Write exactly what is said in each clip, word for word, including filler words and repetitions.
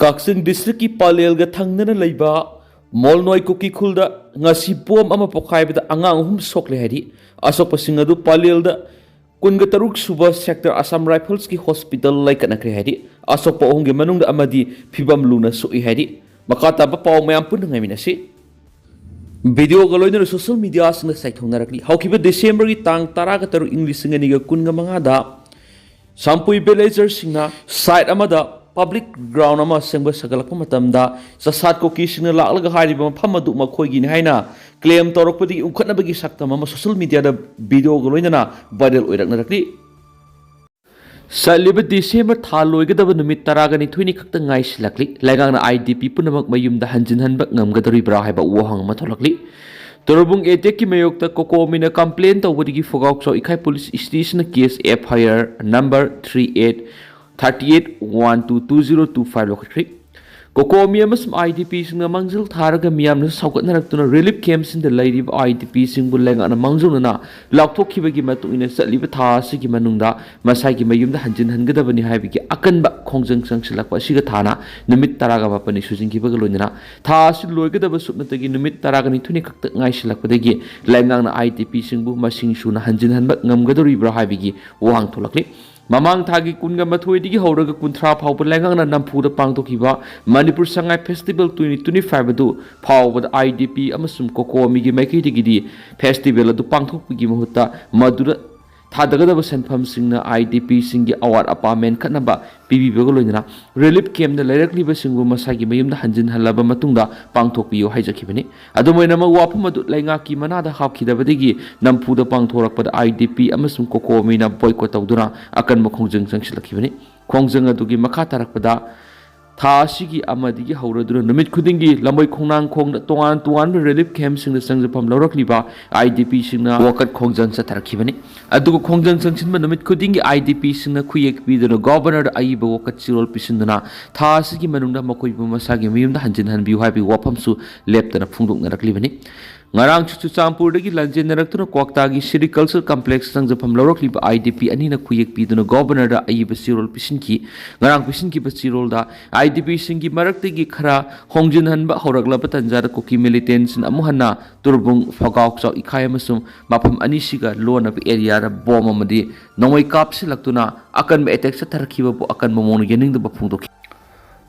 ꯀꯛꯆꯤꯡ ꯗꯤꯁꯇ꯭ꯔꯤꯛꯀꯤ ꯄꯂꯦꯜꯒ ꯊꯪꯅꯅ ꯂꯩꯕ ꯃꯣꯜꯅꯣꯏ ꯀꯨꯀꯤ ꯈꯨꯜꯗ ꯉꯁꯤ ꯕꯣꯝ ꯑꯃ ꯄꯣꯈꯥꯏꯕꯗ ꯑꯉꯥꯡ ꯑꯍꯨꯝ ꯁꯣꯛꯂꯦ ꯍꯥꯏꯔꯤ꯫ ꯑꯁꯣꯛꯄꯁꯤꯡ ꯑꯗꯨ ꯄꯂꯦꯜꯗ ꯀꯨꯟꯒ ꯇꯔꯨꯛ ꯁꯨꯕ ꯁꯦꯛꯇꯔ ꯑꯁꯥꯝ ꯔꯥꯏꯐꯜꯁꯀꯤ ꯍꯣꯁꯄꯤꯇꯥꯜ ꯂꯩꯈꯠꯅꯈ꯭ꯔꯦ ꯍꯥꯏꯔꯤ꯫ ꯑꯁꯣꯛꯄ ꯑꯍꯨꯝꯒꯤ ꯃꯅꯨꯡꯗ ꯑꯃꯗꯤ ꯐꯤꯕꯝ ꯂꯨꯅ ꯁꯣꯛꯏ ꯍꯥꯏꯔꯤ꯫ ꯃꯈꯥ ꯇꯥꯕ ꯄꯥꯎ ꯃꯌꯥꯝ ꯄꯨꯟꯅ ꯉꯥꯏꯃꯤꯟꯅꯁꯤ꯫ ꯚꯤꯗꯤꯑꯣꯒ ꯂꯣꯏꯅꯅ ꯁꯣꯁꯤꯌꯦꯜ ꯃꯤꯗꯤꯌꯥꯁꯤꯡꯗ ꯆꯥꯏꯊꯣꯛꯅꯔꯛꯂꯤ꯫ ꯍꯧꯈꯤꯕ ꯗꯤꯁꯦꯝꯕꯔꯒꯤ ꯇꯥꯡ ꯇꯔꯥꯒ ꯇꯔꯨꯛ, ꯏꯪ ꯂꯤꯁꯤꯡ ꯑꯅꯤꯒ ꯀꯨꯟꯒ ꯃꯉꯥꯗ ꯁꯥꯝꯄꯨꯏ ꯚꯤꯂꯦꯖꯔꯁꯤꯡꯅ ꯁꯥꯏꯠ ꯑꯃꯗ ꯄꯕ꯭ꯂꯤꯛ ꯒ꯭ꯔꯥꯎꯟ ꯑꯃ ꯁꯦꯝꯒꯠ ꯁꯥꯒꯠꯂꯛꯄ ꯃꯇꯝꯗ ꯆꯁꯥꯠ ꯀꯨꯀꯤꯁꯤꯡꯅ ꯂꯥꯛꯂꯒ ꯍꯥꯏꯔꯤꯕ ꯃꯐꯝ ꯑꯗꯨ ꯃꯈꯣꯏꯒꯤꯅꯤ ꯍꯥꯏꯅ ꯀ꯭ꯂꯦꯝ ꯇꯧꯔꯛꯄꯗꯒꯤ ꯎꯪꯈꯠꯅꯕꯒꯤ ꯁꯛꯇꯝ ꯑꯃ ꯁꯣꯁꯤꯌꯦꯜ ꯃꯤꯗꯤꯌꯥꯗ ꯚꯤꯗꯤꯑꯣꯒ ꯂꯣꯏꯅꯅ ꯚꯥꯏꯔꯦꯜ ꯑꯣꯏꯔꯛꯅꯔꯛꯂꯤ꯫ ꯆꯠꯂꯤꯕ ꯗꯤꯁꯦꯝꯕꯔ ꯊꯥ ꯂꯣꯏꯒꯗꯕ ꯅꯨꯃꯤꯠ ꯇꯔꯥꯒ ꯅꯤꯊꯣꯏꯅꯤ ꯈꯛꯇ ꯉꯥꯏꯁꯤꯜꯂꯛꯂꯤ꯫ ꯂꯩꯉꯥꯛꯅ ꯑꯥꯏ ꯗꯤ ꯄꯤ ꯄꯨꯝꯅꯃꯛ ꯃꯌꯨꯝꯗ ꯍꯟꯖꯤꯟꯍꯟꯕ ꯉꯝꯒꯗꯧꯔꯤꯕ꯭ꯔꯥ ꯍꯥꯏꯕ ꯋꯥꯍꯪ ꯑꯃ ꯊꯣꯛꯂꯛꯂꯤ꯫ ꯇꯣꯔꯕꯨꯡ ꯑꯦꯇꯦꯛꯀꯤ ꯃꯥꯌꯣꯛꯇ ꯀꯣꯀꯣꯃꯤꯅ ꯀꯝꯄ꯭ꯂꯦꯟ ꯇꯧꯕꯗꯒꯤ ꯐꯨꯒꯥꯎꯆꯥꯎ ꯏꯀꯥꯏ ꯄꯨꯂꯤꯁ ꯁ꯭ꯇꯦꯁꯟꯅ case F I R number three eight thirty eight one two two zero two five ꯂꯧꯈꯠꯈ꯭ꯔꯤ꯫ ꯀꯣꯀꯣꯃꯤ ꯑꯃꯁꯨꯡ ꯑꯥꯏ ꯗꯤ ꯄꯤꯁꯤꯡꯅ ꯃꯥꯡꯖꯤꯜ ꯊꯥꯔꯒ ꯃꯤꯌꯥꯝꯅꯁꯨ ꯁꯧꯒꯠꯅꯔꯛꯇꯨꯅ ꯔꯤꯂꯤꯐ ꯀꯦꯝꯞꯁꯤꯡꯗ ꯂꯩꯔꯤꯕ ꯑꯥꯏ ꯗꯤ ꯄꯤꯁꯤꯡꯕꯨ ꯂꯩꯉꯥꯛꯅ ꯃꯥꯡꯖꯧꯅꯅ ꯂꯥꯎꯊꯣꯛꯈꯤꯕꯒꯤ ꯃꯇꯨꯡ ꯏꯟꯅ ꯆꯠꯂꯤꯕ ꯊꯥ ꯑꯁꯤꯒꯤ ꯃꯅꯨꯡꯗ ꯃꯁꯥꯒꯤ ꯃꯌꯨꯝꯗ ꯍꯟꯖꯤꯟꯍꯟꯒꯗꯕꯅꯤ ꯍꯥꯏꯕꯒꯤ ꯑꯀꯟꯕ ꯈꯣꯡꯖꯪ ꯆꯪꯁꯤꯜꯂꯛꯄ ꯑꯁꯤꯒ ꯊꯥꯅ ꯅꯨꯃꯤꯠ ꯇꯔꯥꯒ ꯃꯥꯄꯟꯅꯤ ꯁꯨꯖꯤꯟꯈꯤꯕꯒ ꯂꯣꯏꯅꯅ ꯊꯥ ꯑꯁꯤ ꯂꯣꯏꯒꯗꯕ ꯁꯨꯞꯅꯇꯒꯤ ꯅꯨꯃꯤꯠ ꯇꯔꯥꯒ ꯅꯤꯊꯣꯏꯅꯤ ꯈꯛꯇ ꯉꯥꯏꯁꯤꯜꯂꯛꯄꯗꯒꯤ ꯂꯩꯉꯥꯛꯅ ꯑꯥꯏ ꯗꯤ ꯄꯤꯁꯤꯡꯕꯨ ꯃꯁꯤꯡ ꯁꯨꯅ ꯍꯟꯖꯤꯟꯍꯟꯕ ꯉꯝꯒꯗꯧꯔꯤꯕ꯭ꯔꯥ ꯍꯥꯏꯕꯒꯤ ꯋꯥꯍꯪ ꯊꯣꯛꯂꯛꯂꯤ꯫ ꯃꯃꯥꯡ ꯊꯥꯒꯤ ꯀꯨꯟꯒ ꯃꯥꯊꯣꯏꯗꯒꯤ ꯍꯧꯔꯒ ꯀꯨꯟꯊ꯭ꯔꯥ ꯐꯥꯎꯕ ꯂꯩꯉꯥꯛꯅ ꯅꯝꯐꯨꯗ ꯄꯥꯡꯊꯣꯛꯈꯤꯕ Manipur Sangai festival twenty twenty five ꯑꯗꯨ ꯐꯥꯎꯕꯗ ꯑꯥꯏ ꯗꯤ ꯄꯤ ꯑꯃꯁꯨꯡ ꯀꯣꯀꯣꯃꯤꯒꯤ ꯃꯥꯏꯀꯩꯗꯒꯤꯗꯤ ꯐꯦꯁꯇꯤꯚꯦꯜ ꯑꯗꯨ ꯄꯥꯡꯊꯣꯛꯄꯒꯤ ꯃꯍꯨꯠꯇ ꯃꯗꯨꯗ ꯊꯥꯗꯒꯗꯕ ꯁꯦꯟꯐꯝꯁꯤꯡꯅ ꯑꯥꯏ ꯗꯤ ꯄꯤꯁꯤꯡꯒꯤ ꯑꯋꯥꯠ ꯑꯄꯥ ꯃꯦꯟꯈꯠꯅꯕ ꯄꯤꯕꯤꯕꯒ ꯂꯣꯏꯅꯅ ꯔꯤꯂꯤꯐ ꯀꯦꯝꯞꯇ ꯂꯩꯔꯛꯂꯤꯕꯁꯤꯡꯕꯨ ꯃꯁꯥꯒꯤ ꯃꯌꯨꯝꯗ ꯍꯟꯖꯤꯟꯍꯜꯂꯕ ꯃꯇꯨꯡꯗ ꯄꯥꯡꯊꯣꯛꯄꯤꯌꯨ ꯍꯥꯏꯖꯈꯤꯕꯅꯤ꯫ ꯑꯗꯨꯝ ꯑꯣꯏꯅꯃꯛ, ꯋꯥꯐꯝ ꯑꯗꯨ ꯂꯩꯉꯥꯛꯀꯤ ꯃꯅꯥꯗ ꯍꯥꯞꯈꯤꯗꯕꯗꯒꯤ ꯅꯝꯐꯨꯗ ꯄꯥꯡꯊꯣꯔꯛꯄꯗ ꯑꯥꯏ ꯗꯤ ꯄꯤ ꯑꯃꯁꯨꯡ ꯀꯣꯀꯣꯃꯤꯅ ꯕꯣꯏꯀꯣꯠ ꯇꯧꯗꯨꯅ ꯑꯀꯟꯕ ꯈꯣꯡꯖꯪ ꯆꯪꯁꯤꯜꯂꯛꯈꯤꯕꯅꯤ꯫ ꯈꯣꯡꯖꯪ ꯑꯗꯨꯒꯤ ꯃꯈꯥ ꯇꯥꯔꯛꯄꯗ ꯊꯥ ꯑꯁꯤꯒꯤ ꯑꯃꯗꯒꯤ ꯍꯧꯔꯗꯨꯅ ꯅꯨꯃꯤꯠ ꯈꯨꯗꯤꯡꯒꯤ ꯂꯝꯕꯣꯏ ꯈꯣꯡꯅꯥꯡꯈꯣꯡꯗ ꯇꯣꯉꯥꯟ ꯇꯣꯉꯥꯟꯕ ꯔꯤꯂꯤꯐ ꯀꯦꯝꯞꯁꯤꯡꯗ ꯆꯪꯖꯐꯝ ꯂꯧꯔꯛꯂꯤꯕ ꯑꯥꯏ ꯗꯤ ꯄꯤꯁꯤꯡꯅ ꯋꯥꯀꯠ ꯈꯣꯡꯖꯪ ꯆꯠꯊꯔꯛꯈꯤꯕꯅꯤ꯫ ꯑꯗꯨꯒ ꯈꯣꯡꯖꯪ ꯆꯪꯁꯤꯟꯕ ꯅꯨꯃꯤꯠ ꯈꯨꯗꯤꯡꯒꯤ ꯑꯥꯏ ꯗꯤ ꯄꯤꯁꯤꯡꯅ ꯈꯨꯌꯦꯛ ꯄꯤꯗꯨꯅ ꯒꯣꯚꯔꯅꯔꯗ ꯑꯏꯕ ꯋꯥꯀꯠ ꯆꯦꯔꯣꯜ ꯄꯤꯁꯤꯟꯗꯨꯅ ꯊꯥ ꯑꯁꯤꯒꯤ ꯃꯅꯨꯡꯗ ꯃꯈꯣꯏꯕꯨ ꯃꯁꯥꯒꯤ ꯃꯌꯨꯝꯗ ꯍꯟꯖꯤꯟꯍꯟꯕꯤꯌꯨ ꯍꯥꯏꯕꯒꯤ ꯋꯥꯐꯝꯁꯨ ꯂꯦꯞꯇꯅ ꯐꯣꯡꯗꯣꯛꯅꯔꯛꯂꯤꯕꯅꯤ꯫ ꯉꯔꯥꯡꯁꯨ ꯆꯨꯔꯆꯥꯟꯄꯨꯔꯗꯒꯤ ꯂꯥꯟꯖꯦꯟꯅꯔꯛꯇꯨꯅ ꯀ꯭ꯋꯥꯛꯇꯥꯒꯤ ꯁꯤꯔꯤ ꯀꯜꯆꯔꯦꯜ ꯀꯝꯄ꯭ꯂꯦꯛꯁ ꯆꯪꯖꯐꯝ ꯂꯧꯔꯛꯂꯤꯕ ꯑꯥꯏ ꯗꯤ ꯄꯤ ꯑꯅꯤꯅ ꯈꯨꯌꯦꯛ ꯄꯤꯗꯨꯅ ꯒꯣꯕꯔꯅꯔꯗ ꯑꯏꯕ ꯆꯦꯔꯣꯜ ꯄꯤꯁꯤꯟꯈꯤ꯫ ꯉꯔꯥꯡ ꯄꯤꯁꯤꯟꯈꯤꯕ ꯆꯦꯔꯣꯜꯗ ꯑꯥꯏ ꯗꯤ ꯄꯤꯁꯤꯡꯒꯤ ꯃꯔꯛꯇꯒꯤ ꯈꯔ ꯍꯣꯡꯖꯤꯟꯍꯟꯕ ꯍꯧꯔꯛꯂꯕ ꯇꯥꯟꯖꯥꯗ ꯀꯨꯀꯤ ꯃꯤꯂꯤꯇꯦꯟꯁꯤꯡꯅ ꯑꯃꯨꯛ ꯍꯟꯅ ꯇꯨꯔꯕꯨꯡ, ꯐꯒꯥꯎ ꯆꯥꯎ ꯏꯈꯥꯏ ꯑꯃꯁꯨꯡ ꯃꯐꯝ ꯑꯅꯤꯁꯤꯒ ꯂꯣꯟꯅꯕ ꯑꯦꯔꯤꯌꯥꯗ ꯕꯣꯝ ꯑꯃꯗꯤ ꯅꯣꯡꯃꯩ ꯀꯥꯞꯁꯤꯜꯂꯛꯇꯨꯅ ꯑꯀꯟꯕ ꯑꯦꯇꯦꯛ ꯆꯠꯊꯔꯛꯈꯤꯕꯕꯨ ꯑꯀꯟꯕ ꯃꯑꯣꯡꯗ ꯌꯥꯅꯤꯡꯗꯕ ꯐꯣꯡꯗꯣꯛꯈꯤ꯫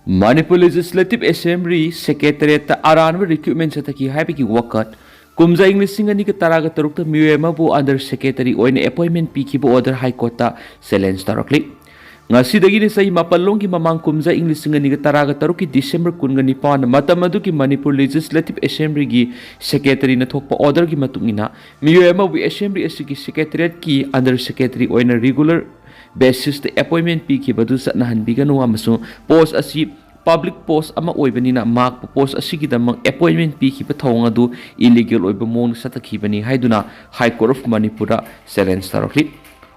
ꯃꯅꯤꯄꯨꯔ ꯂꯦꯖꯤꯁꯂꯦꯇꯤꯚ ꯑꯦꯁꯦꯝꯕ꯭ꯂꯤ ꯁꯦꯀ꯭ꯔꯦꯇꯦꯔꯤꯌꯦꯠꯇ ꯑꯔꯥꯟꯕ ꯔꯤꯀ꯭ꯔꯨꯠꯃꯦꯟ ꯆꯠꯊꯈꯤ ꯍꯥꯏꯕꯒꯤ ꯋꯥꯀꯠ꯫ ꯀꯨꯝꯖꯥ ꯏꯪ ꯂꯤꯁꯤꯡ ꯑꯅꯤꯒ ꯇꯔꯥꯒ ꯇꯔꯨꯛꯇ ꯃꯤꯑꯣꯏ ꯑꯃꯕꯨ ꯑꯟꯗꯔ ꯁꯦꯀ꯭ꯔꯦꯇꯔꯤ ꯑꯣꯏꯅ ꯑꯦꯄꯣꯏꯟꯃꯦꯟ ꯄꯤꯈꯤꯕ ꯑꯣꯔꯗꯔ ꯍꯥꯏ ꯀꯣꯔꯠꯇ ꯆꯦꯂꯦꯟꯖ ꯇꯧꯔꯛꯂꯤ꯫ ꯉꯁꯤꯗꯒꯤꯅ ꯆꯍꯤ ꯃꯥꯄꯜ ꯂꯣꯝꯒꯤ ꯃꯃꯥꯡ ꯀꯨꯝꯖꯥ ꯏꯪ ꯂꯤꯁꯤꯡ ꯑꯅꯤꯒ ꯇꯔꯥꯒ ꯇꯔꯨꯛꯀꯤ ꯗꯤꯁꯦꯝꯕꯔ ꯀꯨꯟꯒ ꯅꯤꯄꯥꯟꯗ ꯃꯇꯝ ꯑꯗꯨꯒꯤ ꯃꯅꯤꯄꯨꯔ ꯂꯦꯖꯤꯁꯂꯦꯇꯤꯚ ꯑꯦꯁꯦꯝꯕ꯭ꯂꯤꯒꯤ ꯁꯦꯀ꯭ꯔꯦꯇꯔꯤꯅ ꯊꯣꯛꯄ ꯑꯣꯔꯗꯔꯒꯤ ꯃꯇꯨꯡ ꯏꯟꯅ ꯃꯤꯑꯣꯏ ꯑꯃꯕꯨ ꯑꯦꯁꯦꯝꯕ꯭ꯂꯤ ꯑꯁꯤꯒꯤ ꯁꯦꯀ꯭ꯔꯦꯇꯦꯔꯤꯌꯦꯠꯀꯤ ꯑꯟꯗꯔ ꯁꯦꯀ꯭ꯔꯦꯇꯔꯤ ꯑꯣꯏꯅ ꯔꯤꯒꯨꯂꯔ ꯕꯦꯁꯤꯁꯇ ꯑꯦꯄꯣꯏꯟꯃꯦꯟ ꯄꯤꯈꯤꯕ ꯑꯗꯨ ꯆꯠꯅꯍꯟꯕꯤꯒꯅꯨ ꯑꯃꯁꯨꯡ ꯄꯣꯁ ꯑꯁꯤ ꯄꯕ꯭ꯂꯤꯛ ꯄꯣꯁ ꯑꯃ ꯑꯣꯏꯕꯅꯤꯅ ꯃꯍꯥꯛꯄꯨ ꯄꯣꯁ ꯑꯁꯤꯒꯤꯗꯃꯛ ꯑꯦꯄꯣꯏꯟꯃꯦꯟ ꯄꯤꯈꯤꯕ ꯊꯧꯑꯣꯡ ꯑꯗꯨ ꯏꯂꯤꯒꯦꯜ ꯑꯣꯏꯕ ꯃꯑꯣꯡꯗ ꯆꯠꯊꯈꯤꯕꯅꯤ ꯍꯥꯏꯗꯨꯅ ꯍꯥꯏ ꯀꯣꯔꯠ ꯑꯣꯐ ꯃꯅꯤꯄꯨꯔꯗ ꯆꯦꯂꯦꯟꯖ ꯇꯧꯔꯛꯂꯤ꯫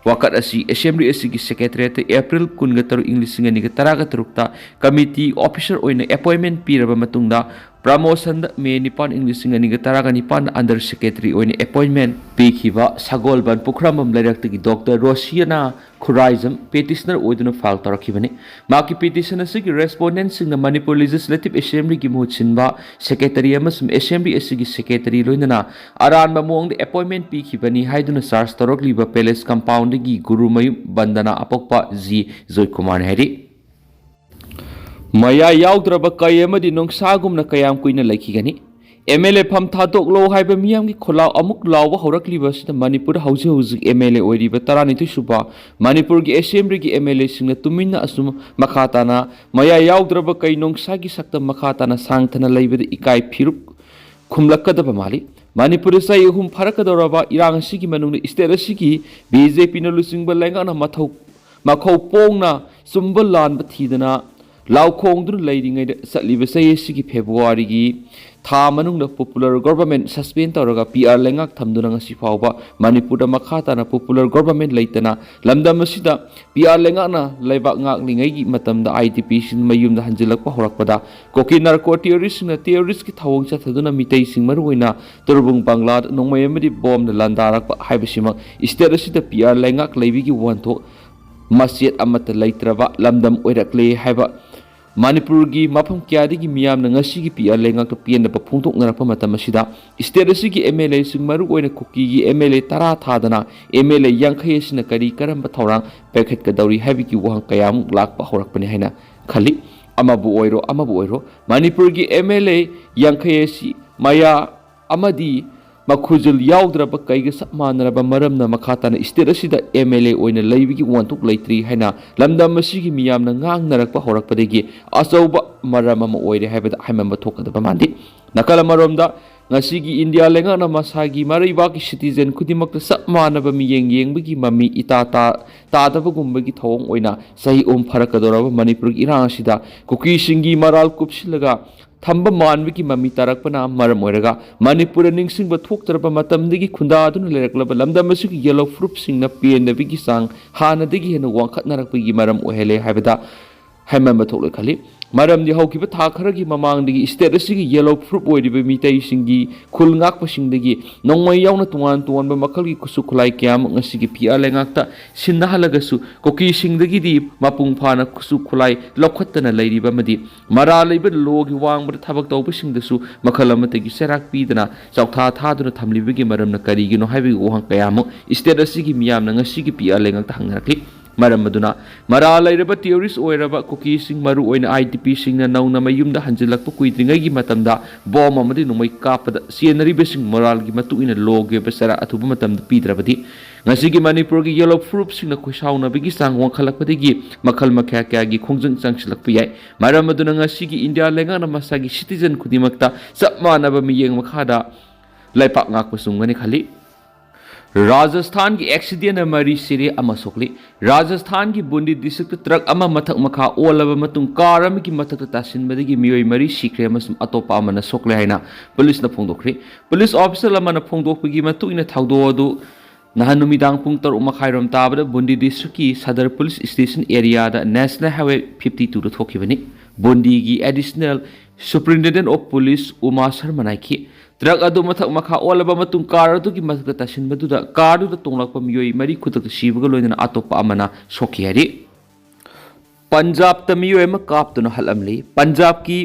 ꯋꯥꯀꯠ ꯑꯁꯤ ꯑꯦꯁꯦꯝꯕ꯭ꯂꯤ ꯑꯁꯤꯒꯤ ꯁꯦꯀ꯭ꯔꯦꯇꯦꯔꯤꯌꯦꯠꯇ ꯑꯦꯄ꯭ꯔꯤꯜ ꯀꯨꯟꯒ ꯇꯔꯨꯛ ꯏꯪ ꯂꯤꯁꯤꯡ ꯑꯅꯤꯒ ꯇꯔꯥꯒ ꯇꯔꯨꯛꯇ ꯀꯃꯤꯇꯤ ꯑꯣꯐꯤꯁꯔ ꯑꯣꯏꯅ ꯑꯦꯄꯣꯏꯟꯃꯦꯟ ꯄꯤꯔꯕ ꯃꯇꯨꯡꯗ ꯄ꯭ꯔꯃꯣꯁꯟꯗ ꯃꯦ ꯅꯤꯄꯥꯟ ꯏꯪ ꯂꯤꯁꯤꯡ ꯑꯅꯤꯒ ꯇꯔꯥꯒ ꯅꯤꯄꯥꯟꯗ ꯑꯟꯗꯔ ꯁꯦꯀ꯭ꯔꯦꯇꯔꯤ ꯑꯣꯏꯅ ꯑꯦꯄꯣꯏꯟꯃꯦꯟ ꯄꯤꯈꯤꯕ ꯁꯒꯣꯜꯕꯟ ꯄꯨꯈ꯭ꯔꯝꯕꯝ ꯂꯩꯔꯛꯇꯒꯤ ꯗꯣꯛꯇꯔ ꯔꯣꯁꯤꯌꯥꯅꯥ ꯈꯨꯔꯥꯏꯖꯝ ꯄꯦꯇꯤꯁꯅꯔ ꯑꯣꯏꯗꯨꯅ ꯐꯥꯏꯜ ꯇꯧꯔꯛꯈꯤꯕꯅꯤ꯫ ꯃꯍꯥꯛꯀꯤ ꯄꯤꯇꯤꯁꯟ ꯑꯁꯤꯒꯤ ꯔꯦꯁꯄꯣꯟꯗꯦꯟꯠꯁꯤꯡꯅ ꯃꯅꯤꯄꯨꯔ ꯂꯦꯖꯤꯁꯂꯦꯇꯤꯚ ꯑꯦꯁꯦꯝꯕ꯭ꯂꯤꯒꯤ ꯃꯍꯨꯠ ꯁꯤꯟꯕ ꯁꯦꯀ꯭ꯔꯦꯇꯔꯤ ꯑꯃꯁꯨꯡ ꯑꯦꯁꯦꯝꯕ꯭ꯂꯤ ꯑꯁꯤꯒꯤ ꯁꯦꯀ꯭ꯔꯦꯇꯔꯤ ꯂꯣꯏꯅꯅ ꯑꯔꯥꯟꯕ ꯃꯑꯣꯡꯗ ꯑꯦꯄꯣꯏꯟꯃꯦꯟ ꯄꯤꯈꯤꯕꯅꯤ ꯍꯥꯏꯗꯨꯅ ꯆꯥꯔꯖ ꯇꯧꯔꯛꯂꯤꯕ ꯄꯦꯂꯦꯁ ꯀꯝꯄꯥꯎꯟꯗꯒꯤ ꯒꯨꯔꯨꯃꯌꯨꯝ ꯕꯟꯗꯅꯥ ꯑꯄꯣꯛꯄ ꯖꯤ ꯖꯣꯏꯀꯨꯃꯥꯔꯅ ꯍꯥꯏꯔꯤ꯫ ꯃꯌꯥꯏ ꯌꯥꯎꯗ꯭ꯔꯕ ꯀꯩ ꯑꯃꯗꯤ ꯅꯣꯡꯁꯥꯒꯨꯝꯅ ꯀꯌꯥꯝ ꯀꯨꯏꯅ ꯂꯩꯈꯤꯒꯅꯤ? ꯑꯦꯝ ꯑꯦꯜ ꯑꯦ ꯐꯝ ꯊꯥꯗꯣꯛꯂꯣ ꯍꯥꯏꯕ ꯃꯤꯌꯥꯝꯒꯤ ꯈꯣꯜꯂꯥꯎ ꯑꯃꯨꯛ ꯂꯥꯎꯕ ꯍꯧꯔꯛꯂꯤꯕ ꯑꯁꯤꯗ ꯃꯅꯤꯄꯨꯔꯗ ꯍꯧꯖꯤꯛ ꯍꯧꯖꯤꯛ ꯑꯦꯝ ꯑꯦꯜ ꯑꯦ ꯑꯣꯏꯔꯤꯕ ꯇꯔꯥꯅꯤꯊꯣꯏ ꯁꯨꯕ ꯃꯅꯤꯄꯨꯔꯒꯤ ꯑꯦꯁꯦꯝꯕ꯭ꯂꯤꯒꯤ ꯑꯦꯝ ꯑꯦꯜ ꯑꯦꯁꯤꯡꯅ ꯇꯨꯃꯤꯟꯅ ꯑꯁꯨꯝ ꯃꯈꯥ ꯇꯥꯅ ꯃꯌꯥꯏ ꯌꯥꯎꯗ꯭ꯔꯕ ꯀꯩ ꯅꯣꯡꯁꯥꯒꯤ ꯁꯛꯇꯝ ꯃꯈꯥ ꯇꯥꯅ ꯁꯥꯡꯊꯅ ꯂꯩꯕꯗ ꯏꯀꯥꯏ ꯐꯤꯔꯨꯛ ꯈꯨꯝꯂꯛꯀꯗꯕ ꯃꯥꯜꯂꯤ꯫ ꯃꯅꯤꯄꯨꯔꯗ ꯆꯍꯤ ꯑꯍꯨꯝ ꯐꯥꯔꯛꯀꯗꯧꯔꯕ ꯏꯔꯥꯡ ꯑꯁꯤꯒꯤ ꯃꯅꯨꯡꯗ ꯁ꯭ꯇꯦꯠ ꯑꯁꯤꯒꯤ ꯕꯤ ꯖꯦ ꯄꯤꯅ ꯂꯨꯆꯤꯡꯕ ꯂꯩꯉꯥꯛꯅ ꯃꯊꯧ ꯃꯈꯧ ꯄꯣꯡꯅ ꯆꯨꯝꯕ ꯂꯥꯟꯕ ꯊꯤꯗꯅ ꯂꯥꯎꯈꯣꯡꯗꯨꯅ ꯂꯩꯔꯤꯉꯩꯗ, ꯆꯠꯂꯤꯕ ꯆꯍꯤ ꯑꯁꯤꯒꯤ ꯐꯦꯕ꯭ꯔꯨꯋꯥꯔꯤꯒꯤ ꯊꯥ ꯃꯅꯨꯡꯗ popular government suspend ꯇꯧꯔꯒ P R ꯂꯩꯉꯥꯛ ꯊꯝꯗꯨꯅ ꯉꯁꯤ ꯐꯥꯎꯕ ꯃꯅꯤꯄꯨꯔꯗ ꯃꯈꯥ ꯇꯥꯅ popular government ꯂꯩꯇꯅ ꯂꯝꯗꯝ ꯑꯁꯤꯗ P R ꯂꯩꯉꯥꯛꯅ ꯂꯩꯕꯥꯛ ꯉꯥꯛꯂꯤꯉꯩꯒꯤ ꯃꯇꯝꯗ I D P ꯁꯤꯡ ꯃꯌꯨꯝꯗ ꯍꯟꯖꯤꯜꯂꯛꯄ ꯍꯧꯔꯛꯄꯗ ꯀꯨꯀꯤ narco terrorist ꯁꯤꯡꯅ terrorist ꯀꯤ ꯊꯧꯑꯣꯡ ꯆꯠꯊꯗꯨꯅ ꯃꯤꯇꯩꯁꯤꯡ ꯃꯔꯨꯑꯣꯏꯅ ꯇꯨꯔꯕꯨꯡ ꯕꯪꯒ꯭ꯂꯥꯗ ꯅꯣꯡꯃꯩ ꯑꯃꯗꯤ ꯕꯣꯝꯅ ꯂꯥꯟꯗꯥꯔꯛꯄ ꯍꯥꯏꯕꯁꯤꯃꯛ state ꯑꯁꯤꯗ P R ꯂꯩꯉꯥꯛ ꯂꯩꯕꯒꯤ ꯋꯥꯍꯟꯊꯣꯛ ꯃꯆꯦꯠ ꯑꯃꯠꯇ ꯂꯩꯇ꯭ꯔꯕ ꯂꯝꯗꯝ ꯑꯣꯏꯔꯛꯂꯦ ꯍꯥꯏꯕ ꯃꯅꯤꯄꯨꯔꯒꯤ ꯃꯐꯝ ꯀꯌꯥꯗꯒꯤ ꯃꯤꯌꯥꯝꯅ ꯉꯁꯤꯒꯤ P R ꯂꯩꯉꯥꯛꯇ ꯄꯦꯟꯗꯕ ꯐꯣꯡꯗꯣꯛꯅꯔꯛꯄ ꯃꯇꯝ ꯑꯁꯤꯗ state ꯑꯁꯤꯒꯤ M L A ꯁꯤꯡ, ꯃꯔꯨꯑꯣꯏꯅ ꯀꯨꯀꯤꯒꯤ M L A ꯇꯔꯥ ꯊꯥꯗꯅ M L A ꯌꯥꯡꯈꯩ ꯑꯁꯤꯅ ꯀꯔꯤ ꯀꯔꯝꯕ ꯊꯧꯔꯥꯡ ꯄꯥꯏꯈꯠꯀꯗꯧꯔꯤ ꯍꯥꯏꯕꯒꯤ ꯋꯥꯍꯪ ꯀꯌꯥ ꯑꯃꯨꯛ ꯂꯥꯛꯄ ꯍꯧꯔꯛꯄꯅꯤ ꯍꯥꯏꯅ ꯈꯜꯂꯤ꯫ ꯑꯃꯕꯨ ꯑꯣꯏꯔꯣ, ꯑꯃꯕꯨ ꯑꯣꯏꯔꯣ, ꯃꯅꯤꯄꯨꯔꯒꯤ M L A ꯌꯥꯡꯈꯩ ꯑꯁꯤ ꯃꯌꯥ ꯑꯃꯗꯤ ꯃꯈꯨꯖꯤꯜ ꯌꯥꯎꯗ꯭ꯔꯕ ꯀꯩꯒ ꯆꯞ ꯃꯥꯟꯅꯔꯕ ꯃꯔꯝꯅ ꯃꯈꯥ ꯇꯥꯅ state ꯑꯁꯤꯗ M L A ꯑꯣꯏꯅ ꯂꯩꯕꯒꯤ ꯋꯥꯍꯟꯊꯣꯛ ꯂꯩꯇ꯭ꯔꯤ ꯍꯥꯏꯅ ꯂꯝꯗꯝ ꯑꯁꯤꯒꯤ ꯃꯤꯌꯥꯝꯅ ꯉꯥꯡꯅꯔꯛꯄ ꯍꯧꯔꯛꯄꯗꯒꯤ ꯑꯆꯧꯕ ꯃꯔꯝ ꯑꯃ ꯑꯣꯏꯔꯦ ꯍꯥꯏꯕꯗ ꯍꯥꯏꯃꯟꯕ ꯊꯣꯛꯀꯗꯕ ꯃꯥꯟꯗꯦ꯫ ꯅꯥꯀꯜ ꯑꯃꯔꯣꯝꯗ, ꯉꯁꯤꯒꯤ ꯏꯟꯗꯤꯌꯥ ꯂꯩꯉꯥꯛꯅ ꯃꯁꯥꯒꯤ ꯃꯔꯩꯕꯥꯛꯀꯤ citizen ꯈꯨꯗꯤꯡꯃꯛꯇ ꯆꯞ ꯃꯥꯟꯅꯕ ꯃꯤꯠꯌꯦꯡ ꯌꯦꯡꯕꯒꯤ ꯃꯃꯤ ꯏꯇꯥ ꯇꯥ-, ꯇꯥꯗꯕꯒꯨꯝꯕꯒꯤ ꯊꯧꯑꯣꯡ ꯑꯣꯏꯅ ꯆꯍꯤ ꯑꯍꯨꯝ ꯐꯥꯔꯛꯀꯗꯧꯔꯕ ꯃꯅꯤꯄꯨꯔꯒꯤ ꯏꯔꯥꯡ ꯑꯁꯤꯗ ꯀꯨꯀꯤꯁꯤꯡꯒꯤ ꯃꯔꯥꯜ ꯀꯨꯞꯁꯤꯜꯂꯒ ꯊꯝꯕ ꯃꯥꯟꯕꯒꯤ ꯃꯃꯤ ꯇꯥꯔꯛꯄꯅ ꯃꯔꯝ ꯑꯣꯏꯔꯒ ꯃꯅꯤꯄꯨꯔꯗ ꯅꯤꯡꯁꯤꯡꯕ ꯊꯣꯛꯇ꯭ꯔꯕ ꯃꯇꯝꯗꯒꯤ ꯈꯨꯟꯗꯥꯗꯨꯅ ꯂꯩꯔꯛꯂꯕ ꯂꯝꯗꯝ ꯑꯁꯤꯒꯤ ꯌꯦꯜꯂꯣ ꯐꯨꯔꯨꯞꯁꯤꯡꯅ ꯄꯦꯟꯗꯕꯒꯤ ꯆꯥꯡ ꯍꯥꯟꯅꯗꯒꯤ ꯍꯦꯟꯅ ꯋꯥꯡꯈꯠꯅꯔꯛꯄꯒꯤ ꯃꯔꯝ ꯑꯣꯏꯍꯜꯂꯦ ꯍꯥꯏꯕꯗ ꯍꯥꯏꯃꯟꯕ ꯊꯣꯛꯂꯣꯏ ꯈꯜꯂꯤ꯫ ꯃꯔꯝꯗꯤ ꯍꯧꯈꯤꯕ ꯊꯥ ꯈꯔꯒꯤ ꯃꯃꯥꯡꯗꯒꯤ state ꯑꯁꯤꯒꯤ ꯌꯦꯜꯂꯣ ꯐꯨꯔꯨꯞ ꯑꯣꯏꯔꯤꯕ ꯃꯤꯇꯩꯁꯤꯡꯒꯤ ꯈꯨꯜ ꯉꯥꯛꯄꯁꯤꯡꯗꯒꯤ ꯅꯣꯡꯃꯩ ꯌꯥꯎꯅ ꯇꯣꯉꯥꯟ ꯇꯣꯉꯥꯟꯕ ꯃꯈꯜꯒꯤ ꯈꯨꯠꯁꯨ ꯈꯨꯠꯂꯥꯏ ꯀꯌꯥ ꯑꯃ ꯉꯁꯤꯒꯤ P R ꯂꯩꯉꯥꯛꯇ ꯁꯤꯟꯅꯍꯜꯂꯒꯁꯨ ꯀꯨꯀꯤꯁꯤꯡꯗꯒꯤꯗꯤ ꯃꯄꯨꯡ ꯐꯥꯅ ꯈꯨꯠꯁꯨ ꯈꯨꯠꯂꯥꯏ ꯂꯧꯈꯠꯇꯅ ꯂꯩꯔꯤꯕ ꯑꯃꯗꯤ ꯃꯔꯥꯜ ꯂꯩꯕ ꯂꯣꯒꯤ ꯋꯥꯡꯃꯗ ꯊꯕꯛ ꯇꯧꯕꯁꯤꯡꯗꯁꯨ ꯃꯈꯜ ꯑꯃꯠꯇꯒꯤ ꯆꯩꯔꯥꯛ ꯄꯤꯗꯅ ꯆꯥꯎꯊꯥ ꯊꯥꯗꯨꯅ ꯊꯝꯂꯤꯕꯒꯤ ꯃꯔꯝꯅ ꯀꯔꯤꯒꯤꯅꯣ ꯍꯥꯏꯕꯒꯤ ꯋꯥꯍꯪ ꯀꯌꯥ ꯑꯃ state ꯑꯁꯤꯒꯤ ꯃꯤꯌꯥꯝꯅ ꯉꯁꯤꯒꯤ P R ꯂꯩꯉꯥꯛꯇ ꯍꯪꯅꯔꯛꯂꯤ꯫ ꯃꯔꯝ ꯑꯗꯨꯅ ꯃꯔꯥꯜ ꯂꯩꯔꯕ terrorist ꯑꯣꯏꯔꯕ ꯀꯨꯀꯤꯁꯤꯡ, ꯃꯔꯨꯑꯣꯏꯅ I D P ꯁꯤꯡꯅ ꯅꯧꯅ ꯃꯌꯨꯝꯗ ꯍꯟꯖꯤꯜꯂꯛꯄ ꯀꯨꯏꯗ꯭ꯔꯤꯉꯩꯒꯤ ꯃꯇꯝꯗ ꯕꯣꯝ ꯑꯃꯗꯤ ꯅꯣꯡꯃꯩ ꯀꯥꯞꯄꯗ ꯆꯦꯟꯅꯔꯤꯕꯁꯤꯡ ꯃꯣꯔꯥꯜꯒꯤ ꯃꯇꯨꯡ ꯏꯟꯅ ꯂꯣꯒꯤ ꯑꯣꯏꯕ ꯆꯩꯔꯥꯛ ꯑꯊꯨꯕ ꯃꯇꯝꯗ ꯄꯤꯗ꯭ꯔꯕꯗꯤ ꯉꯁꯤꯒꯤ ꯃꯅꯤꯄꯨꯔꯒꯤ ꯌꯦꯜꯂꯣ ꯐꯨꯔꯨꯞꯁꯤꯡꯅ ꯈꯣꯏꯁꯥꯎꯅꯕꯒꯤ ꯆꯥꯡ ꯋꯥꯡꯈꯠꯂꯛꯄꯗꯒꯤ ꯃꯈꯜ ꯃꯈꯥ ꯀꯌꯥꯒꯤ ꯈꯣꯡꯖꯪ ꯆꯪꯁꯤꯜꯂꯛꯄ ꯌꯥꯏ꯫ ꯃꯔꯝ ꯑꯗꯨꯅ ꯉꯁꯤꯒꯤ ꯏꯟꯗꯤꯌꯥ ꯂꯩꯉꯥꯛꯅ ꯃꯁꯥꯒꯤ citizen ꯈꯨꯗꯤꯡꯃꯛꯇ ꯆꯞ ꯃꯥꯟꯅꯕ ꯃꯤꯠꯌꯦꯡ ꯃꯈꯥꯗ ꯂꯩꯄꯥꯛ ꯉꯥꯛꯄ ꯆꯨꯝꯒꯅꯤ ꯈꯜꯂꯤ꯫ ꯔꯥꯖꯁꯊꯥꯟꯒꯤ ꯑꯦꯛꯁꯤꯗꯦꯟꯅ ꯃꯔꯤ ꯁꯤꯔꯦ, ꯑꯃ ꯁꯣꯛꯂꯤ꯫ ꯔꯥꯖꯁꯊꯥꯟꯒꯤ ꯕꯨꯟꯗꯤ ꯗꯤꯁꯇ꯭ꯔꯤꯛꯇ ꯇ꯭ꯔꯛ ꯑꯃ ꯃꯊꯛ ꯃꯈꯥ ꯑꯣꯜꯂꯕ ꯃꯇꯨꯡ ꯀꯥꯔ ꯑꯃꯒꯤ ꯃꯊꯛꯇ ꯇꯥꯁꯤꯟꯕꯗꯒꯤ ꯃꯤꯑꯣꯏ ꯃꯔꯤ ꯁꯤꯈ꯭ꯔꯦ ꯑꯃꯁꯨꯡ ꯑꯇꯣꯞꯄ ꯑꯃꯅ ꯁꯣꯛꯂꯦ ꯍꯥꯏꯅ ꯄꯨꯂꯤꯁꯅ ꯐꯣꯡꯗꯣꯛꯈ꯭ꯔꯤ꯫ ꯄꯨꯂꯤꯁ ꯑꯣꯐꯤꯁꯔ ꯑꯃꯅ ꯐꯣꯡꯗꯣꯛꯄꯒꯤ ꯃꯇꯨꯡ ꯏꯟꯅ, ꯊꯧꯗꯣꯛ ꯑꯗꯨ ꯅꯍꯥꯟ ꯅꯨꯃꯤꯗꯥꯡ ꯄꯨꯡ ꯇꯔꯨꯛ ꯃꯈꯥꯏꯔꯣꯝ ꯇꯥꯕꯗ ꯕꯨꯟꯗꯤ ꯗꯤꯁꯇ꯭ꯔꯤꯛꯀꯤ ꯁꯗꯔ ꯄꯨꯂꯤꯁ ꯁ꯭ꯇꯦꯁꯟ ꯑꯦꯔꯤꯌꯥꯗ ꯅꯦꯁꯅꯦꯜ ꯍꯥꯏꯋꯦ ꯐꯤꯐꯇꯤ ꯇꯨꯗ ꯊꯣꯛꯈꯤꯕꯅꯤ꯫ ꯕꯨꯟꯗꯤꯒꯤ ꯑꯦꯗꯤꯁꯅꯦꯜ ꯁꯨꯄꯔꯤꯟꯇꯦꯟꯗꯦꯟ ꯑꯣꯐ ꯄꯨꯂꯤꯁ ꯎꯃꯥ ꯁꯔꯃꯅ ꯍꯥꯏꯈꯤ, ꯇ꯭ꯔꯛ ꯑꯗꯨ ꯃꯊꯛ ꯃꯈꯥ ꯑꯣꯜꯂꯕ ꯃꯇꯨꯡ ꯀꯥꯔ ꯑꯗꯨꯒꯤ ꯃꯊꯛꯇ ꯇꯥꯁꯤꯟꯕꯗꯨꯗ ꯀꯥꯔꯗꯨꯗ ꯇꯣꯡꯂꯛꯄ ꯃꯤꯑꯣꯏ ꯃꯔꯤ ꯈꯨꯗꯛꯇ ꯁꯤꯕꯒ ꯂꯣꯏꯅꯅ ꯑꯇꯣꯞꯄ ꯑꯃꯅ ꯁꯣꯛꯈꯤ ꯍꯥꯏꯔꯤ꯫ ꯄꯟꯖꯥꯕꯇ ꯃꯤꯑꯣꯏ ꯑꯃ ꯀꯥꯞꯇꯨꯅ ꯍꯠꯂꯝꯂꯤ꯫ ꯄꯟꯖꯥꯕꯀꯤ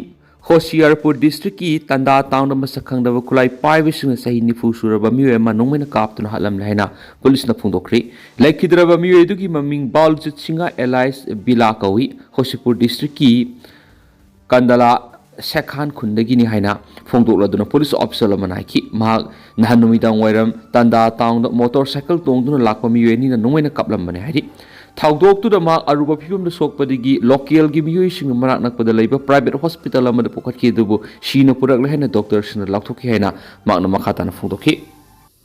ꯍꯣꯁꯤꯌꯥꯔꯄꯨꯔ ꯗꯤꯁꯇ꯭ꯔꯤꯛꯀꯤ ꯇꯟꯗꯥ ꯇꯥꯎꯟꯗ ꯃꯁꯛ ꯈꯪꯗꯕ ꯈꯨꯠꯂꯥꯏ ꯄꯥꯏꯕꯁꯤꯡꯅ ꯆꯍꯤ ꯅꯤꯐꯨ ꯁꯨꯔꯕ ꯃꯤꯑꯣꯏ ꯑꯃ ꯅꯣꯡꯃꯩꯅ ꯀꯥꯞꯇꯨꯅ ꯍꯠꯂꯝꯂꯦ ꯍꯥꯏꯅ ꯄꯨꯂꯤꯁꯅ ꯐꯣꯡꯗꯣꯛꯈ꯭ꯔꯤ꯫ ꯂꯩꯈꯤꯗ꯭ꯔꯕ ꯃꯤꯑꯣꯏ ꯑꯗꯨꯒꯤ ꯃꯃꯤꯡ ꯕꯥꯜꯖꯤꯠ ꯁꯤꯡꯍ ꯑꯦꯂꯥꯏꯁ ꯕꯤꯂꯥ ꯀꯧꯏ꯫ ꯍꯣꯁꯤꯄꯨꯔ ꯗꯤꯁꯇ꯭ꯔꯤꯛꯀꯤ ꯀꯟꯗꯂꯥ ꯁꯦꯈꯥꯟ ꯈꯨꯟꯗꯒꯤꯅꯤ ꯍꯥꯏꯅ ꯐꯣꯡꯗꯣꯛꯂꯗꯨꯅ ꯄꯨꯂꯤꯁ ꯑꯣꯐꯤꯁꯔ ꯑꯃꯅ ꯍꯥꯏꯈꯤ꯫ ꯃꯍꯥꯛ ꯅꯍꯥꯟ ꯅꯨꯃꯤꯗꯥꯡ ꯋꯥꯏꯔꯝ ꯇꯟꯗꯥ ꯇꯥꯎꯟꯗ ꯃꯣꯇꯣꯔ ꯁꯥꯏꯀꯜ ꯇꯣꯡꯗꯨꯅ ꯂꯥꯛꯄ ꯃꯤꯑꯣꯏ ꯑꯅꯤꯅ ꯅꯣꯡꯃꯩꯅ ꯀꯥꯞꯂꯝꯕꯅꯤ ꯍꯥꯏꯔꯤ꯫ ꯊꯧꯗꯣꯛꯇꯨꯗ ꯃꯍꯥꯛ ꯑꯔꯨꯕ ꯐꯤꯕꯝꯗ ꯁꯣꯛꯄꯗꯒꯤ ꯂꯣꯀꯦꯜꯒꯤ ꯃꯤꯑꯣꯏꯁꯤꯡꯅ ꯃꯅꯥꯛ ꯅꯛꯄꯗ ꯂꯩꯕ ꯄ꯭ꯔꯥꯏꯚꯦꯠ ꯍꯣꯁꯄꯤꯇꯥꯜ ꯑꯃꯗ ꯄꯨꯈꯠꯈꯤ, ꯑꯗꯨꯕꯨ ꯁꯤꯅ ꯄꯨꯔꯛꯂꯦ ꯍꯥꯏꯅ ꯗꯣꯛꯇꯔꯁꯤꯡꯅ ꯂꯥꯎꯊꯣꯛꯈꯤ ꯍꯥꯏꯅ ꯃꯍꯥꯛꯅ ꯃꯈꯥ ꯇꯥꯅ ꯐꯣꯡꯗꯣꯛꯈꯤ꯫